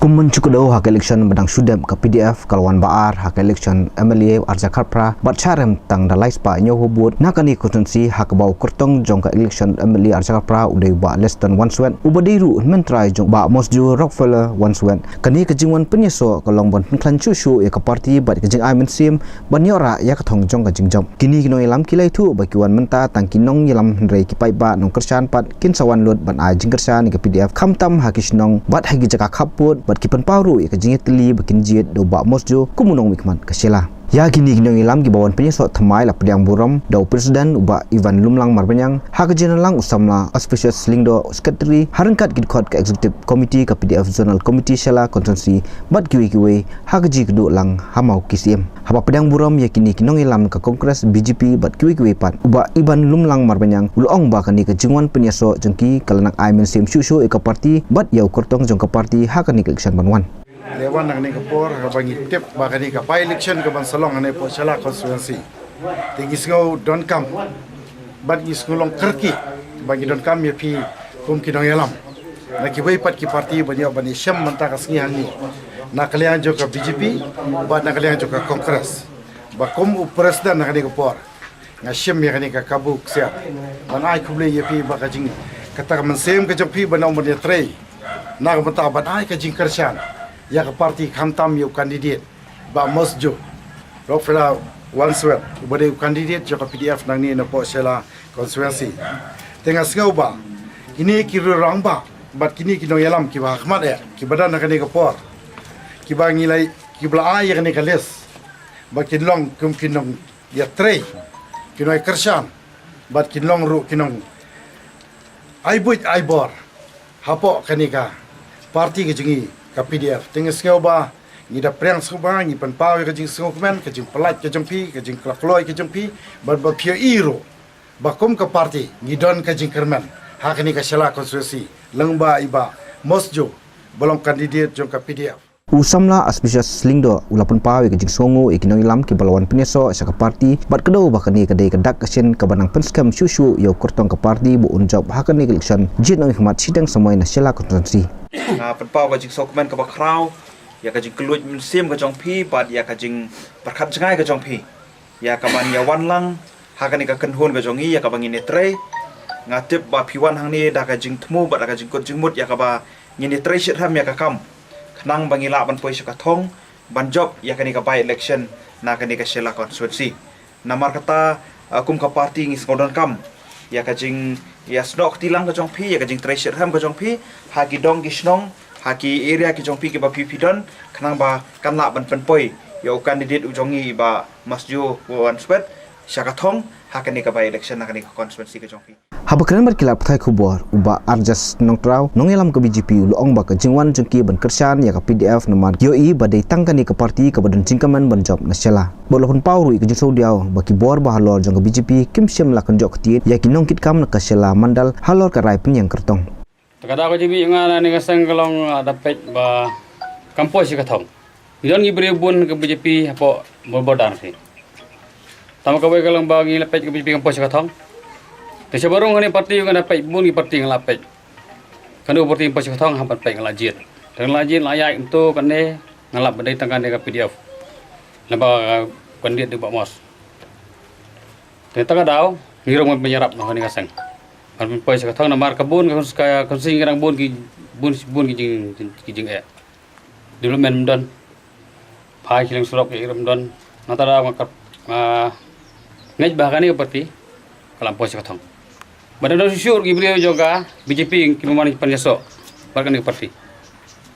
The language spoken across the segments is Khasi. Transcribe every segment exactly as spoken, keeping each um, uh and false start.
Kum mynjur kdew ha ka election ba dang shu dep, ka P D F ka la wan ba ar ha ka election M L A arhajar khatphra bad sha rem tang da lai spah hynñiew vote na kane ka constituency, ha kaba u kyrtong jong ka election M L A arhajar khatphra u dei u Bah Lester Wansuet, uba dei ruh u hynmen trai jong u Bah Mosjoe Rockefeller Wansuet. Kane ka jingwan pynïasoh ka long ban pynkhlaiñ shuh shuh ïa ka party bad ka jingai mynsiem ban ïoh rah ïa ka thong jong ka jingjop. Kine ki nongïalam ki la ïathuh ba ki wan mynta tang ki nongïalam, hynrei ki paidbah nongkyrshan pat kin sa wan lut ban ai jingkyrshan ïa ka P D F, khamtam ha ki shnong bad ha ki jaka khappud, bad ki pynpaw ruh ïa ka jingïatylli ba kin jied da u Bah Mosjoe kum u nongmihkhmat ka Shella. Ïa kine ki nongïalam kiba wan pynïasoh thymmai la pdiang burom da u President u Bah Ivan Lumlang Marbaniang, ha ka jingïalang u samla Auspicious Lyngdoh, Secretary, ha ryngkat ki dkhot ka Executive Committee ka P D F Zonal Committee Shella Constituency bad kiwei kiwei, ha ka jingïakynduh lang ha Mawkysyiem. Haba pdiang burom ïa kine ki nongïalam ka Congress, B J P bad kiwei kiwei pat, u Bah Ivan Lumlang Marbaniang u la ong ba kane ka jingwan pynïasoh jong ki ka la nang ai mynsiem shuh shuh ïa ka party bad ïa u kyrtong jong ka party ha kane ka election ban wan. Lehwan na kane ka por, haba ngi tip ba kane ka by-election ka ban sa long hangne hapoh Shella constituency, te ngi sngew donkam bad ngi sngew long kyrkieh ba ngi donkam ïa phi kum ki nongïalam na kiwei pat ki party ban ïoh ban ïashem mynta ka sngi hangne, na ka liang jong ka B J P bad na ka liang jong ka Congress. Ba kum u President na kane ka por, nga shim ïa kane ka kabu ksiar ban ai khublei ïa phi ba ka jing, kata ka mynsiem ka jong phi ban ong ban ïatrei na ka bynta ban ai ka jingkyrshan ïa ka party, khamtam ïa u candidate Bah Mosjoe Rockefeller Wansuet, uba dei u candidate jong ka P D F nangne napoh Shella constituency. Te nga sngew ba kine ki rangbah bad kine ki nongïalam kiba ha khmat eh, kiba don ha kane ka por, kiba ngi la, kiba la ai ïa kane ka list, ba kin long kum ki nongïatrei, ki nongïakyrshan bad kin long ruh ki nong ai buit ai bor hapoh kane ka party ka jong ngi ka P D F. Te nga sngew ba ngi da pyrshang sngewbha, ngi pynpaw ïa ka jingsngewkmen, ka jingpyllait ka jong phi, ka jingkloi ka jong phi, bad ba phi ïohi ruh ba kum ka party ngi don ka jingkyrmen ha kane ka Shella constituency lyngba i Bah Mosjoe ba long candidate jong ka P D F. U samla Auspicious Lyngdoh u la pynpaw ïa ka jingsngewnguh ïa ki nongïalam kiba la wan pynïasoh sha ka party, bad kdew ba kane ka dei ka dak ka shin kaba nang pynskhem shuh shuh ïa u kyrtong ka party ba un jop ha kane ka election jied nongmihkhmat shiteng samoi na Shella constituency. Nga pynpaw ka jingsngewkmen kaba khraw ïa ka jingkylluid mynsiem ka jong phi bad ïa ka jingpyrkhat jngai ka jong phi ïa ka ban ïa wan lang ha kane ka kynhun ka jong ngi ïa kaba ngin ïatrei. Nga tip ba phi wan hangne da ka jingthmu bad da ka jingkut jingmut ïa kaba ngin ïatrei shitrhem ïa ka kam, khnang ba ngi lah ban poi sha ka thong ban jop ïa kane ka by-election na kane ka Shella constituency. Namar kata, ah, kum ka party ngi sngew donkam ïa ka jingïasnoh kti lang ka jong phi, ïa ka jingtrei shitrhem ka jong phi ha ki dong ki shnong, ha ki area ki jong phi kiba phi phi don, khnang ba kan lah ban pynpoi ïa u candidate u jong ngi Bah Mosjoe Wansuet sha ka thong ha kane ka by-election na kane ka constituency ka jong phi. Haba kren bad ki lad pathai khubor, u Bah Arjas Nongtraw, nongïalam ka B J P, u la ong ba ka jingwan jong ki ban kyrshan ïa ka P D F namar ki ïohi ba dei tang kane ka party kaba don jingkyrmen ban jop na Shella. Bad u la pynpaw ruh ïa ka jingsngewdiaw ba ki bor ba halor jong ka B J P kim shym la kynjoh ktien ïa ki nongkitkam na ka Shella mandal halor ka rai pynïeng kyrtong. Te ka daw ka jingmih nga na kane ka seng ka long, ah, da peit ba kam poi sha ka thong. Ngi don ngi briew bun ka B J P hapoh bor bor dang shi. Tang kawei ka long ba ngi la peit ka B J P kam poi sha ka thong. Te sha baroh kane party nga la peit, bun ki party nga la peit. Kano party kam poi sha ka thong hap ban peit, nga la jied. Te nga la jied, la ïaid kumto kane, nga la ban dei tang kane ka P D F. Naba, uh, candidate u Bah Mos. Te tang ka daw ngi rung ban ïarap noh kane ka seng ban poi sha ka thong namar ka bun ka, ka, ka seng ka dang bun ki, bun, bun ki jing, ki jingeh. Development ym don. Phai shiliang surok ïa rim don. Nangta da nga ka, ah, ngeit ba kane ka party ka la poi sha ka thong. Ba da don shuh shuh ki briew jong ka B J P ki mon ban ïasoh bad kane ka party.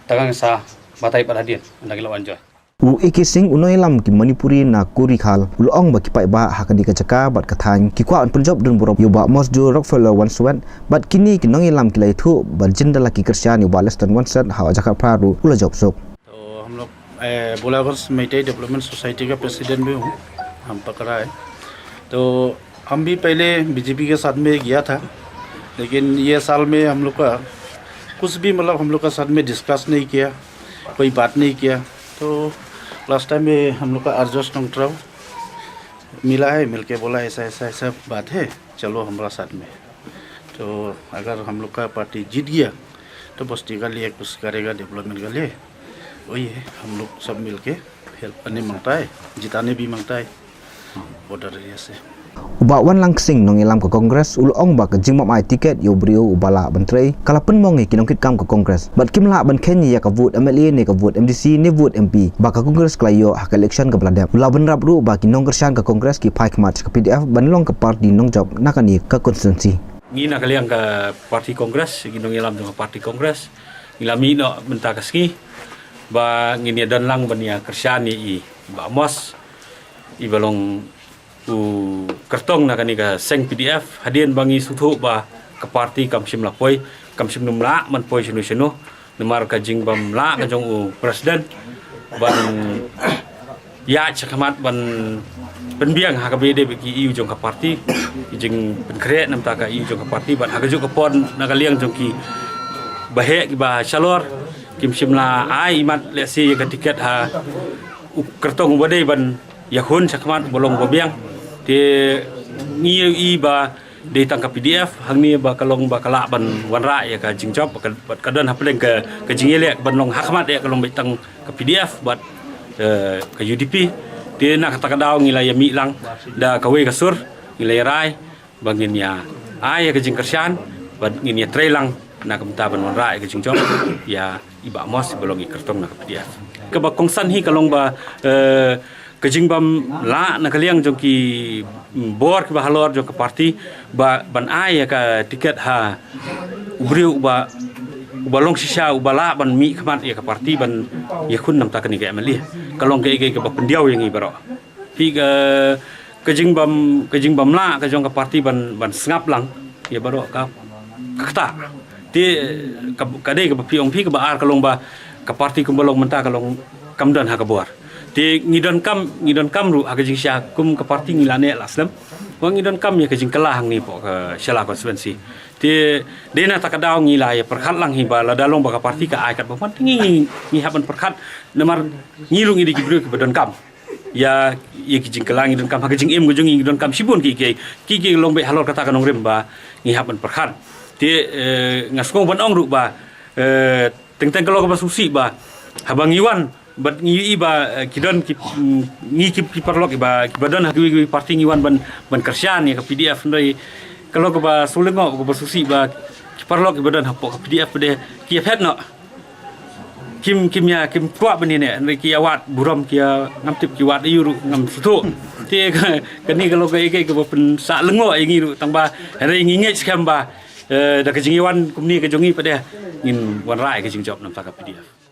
Tang ka sa batai bad hadien ynda ki la wan join. U A K Singh, u nongïalam ki Manipuri na Kurikhal, u la ong ba ki paidbah ha kane ka jaka bad ka thaiñ ki kwah ban pynjop don burom ïa u Bah Mosjoe Rockefeller Wansuet, bad kine ki nongïalam ki la ïathuh ba jin da la ki kyrshan ïa u Bah Lester Wansuet ha u Jakhat Phra ruh u la jop suk. तो हम लोग, ए, भोलागंज मेइतेई डेवलपमेंट सोसाइटी का प्रेसिडेंट भी हूँ, हम पकड़ा है। तो हम भी पहले बीजेपी के साथ में गया था, लेकिन ये साल में हम लोग का कुछ भी, मतलब, हम लोग का साथ में डिस्कस नहीं किया, कोई बात नहीं किया। तो लास्ट टाइम में हम लोग का आरजोस नोंगत्राव मिला है, मिलके बोला, "ऐसा, ऐसा, ऐसा बात है, चलो हमारा साथ में।" तो अगर हम लोग का पार्टी जीत गया, तो बस्ती का लिए कुछ करेगा, डेवलपमेंट के लिए। Oh, ये हम लोग सब मिलके हेल्प करने मांगता है, जिताने भी मांगता है, बॉर्डर एरिया से। U Bah Wanlang Ksing, nongïalam ka Congress, u la ong ba ka jingbym ai tiket ïa u briew uba lah ban trei ka la pynmong ïa ki nongkitkam ka Congress bad kim lah ban kheiñ ïa ka vote M L A ne ka vote M D C ne vote M P ba ka Congress ka la ïoh ha ka election kaba la dep. U la bynrap ruh ba ki nongkyrshan ka Congress ki phai khmat sha ka P D F ban long ka party nongjop na kane ka constituency. Ngi na ka liang ka party Congress, ngi nongïalam jong ka party Congress, ngi la mih noh mynta ka sngi ba ngin ïa don lang ban ïa kyrshan ïa i Bah Amos, iba long u kyrtong na kane ka seng P D F, hadien ba ngi sngewthuh ba ka party kam shym la poi, kam shym nym lah ban poi shano shano namar ka jingbym lah ka jong u president ban ïaid shakhmat ban pynbiang ha kaba ïadei bad ki ïew jong ka party, ki jingpynkhreh namar ka ïew jong ka party, bad ha kajuh ka por na ka liang jong ki baheh kiba shalor kim shym la ai imat lehse ïa ka tiket ha u kyrtong uba dei ban ïakhun shakhmat uba long uba biang. Te ngi ïohi ba dei tang ka P D F hangne ba ka long ba ka lah ban wanrah ïa ka jingjop, ka, bad ka don hapdeng ka, ka jingïaleh ban long hakhmat ïa ka long beit tang ka P D F bad, eh, ka U D P. Te na kata ka daw ngi la ïa mih lang da kawei ka sur, ngi la ïa rai ba ngin ïa ai ïa ka jingkyrshan bad ngin ïa trei lang na ka bynta ban wanrah ïa ka jingjop ïa i Bah Amos iba long i kyrtong na ka P D F. Kaba kongsan hi ka long ba, eh, ka jingbym lah na ka liang jong ki bor kiba halor jong ka party ba ban ai ïa ka tiket ha u briew uba, uba long shisha uba lah ban mih khmat ïa ka party ban ïakhun namar kane ka M L A. Ka long kaei kaei kaba pyndiaw ïa ngi baroh. Phi ka, ka jingbym, ka jingbym lah ka jong ka party ban, ban sngap lang ïa baroh ka, ka kata. Te ka, ka dei kaba phi ong phi, kaba ar ka long ba ka party kumba long mynta ka long kam don ha ka bor. Te ngi donkam, ngi donkam ruh ha ka jingshisha kum ka party ngi la neh la slem. Wa ngi donkam ïa ka jingkylla hangne hapoh ka Shella constituency. Te dei na kata ka daw ngi la ïa pyrkhat lang hi ba lada long ba ka party ka ai katba mon te ngi, ngi, ngi hap ban pyrkhat namar ngi ruh ngi dei ki briew kiba donkam ïa, ïa ki jingkylla, ngi donkam ha ka jingim ka jong ngi, ngi donkam shibun kiei kiei, kiei kiei long beit halor kata ka nongrim ba ngi hap ban pyrkhat. Te, eh, nga sngew ban ong ruh ba, eh, teng teng ka long kaba sngewsih ba haba ngi wan bad ngi ïohi ba, eh, ki don ki, mm, ngi ki, ki paralok kiba, kiba don ha kiwei kiwei party ngi wan ban, ban kyrshan ïa ka P D F, hynrei ka long kaba sngewlyngngoh, kaba sngewsih ba ki paralok kiba don hapoh ka P D F pat de ki ïa phet noh. Kim, kim ïa, kim kwah ban ïa neh, hynrei ki ïa wad burom, ki ïa, ngam tip ki wad aïu ruh, ngam sngewthuh. Te ka, kane ka long kaei kaei kaba pynsah lyngngoh ïa ngi ruh, tang ba hynrei ngi ngeit skhem ba, eh, da ka jingïawan kumne ka jong ngi pat de ngin wanrah ïa ka jingjop namar ka P D F.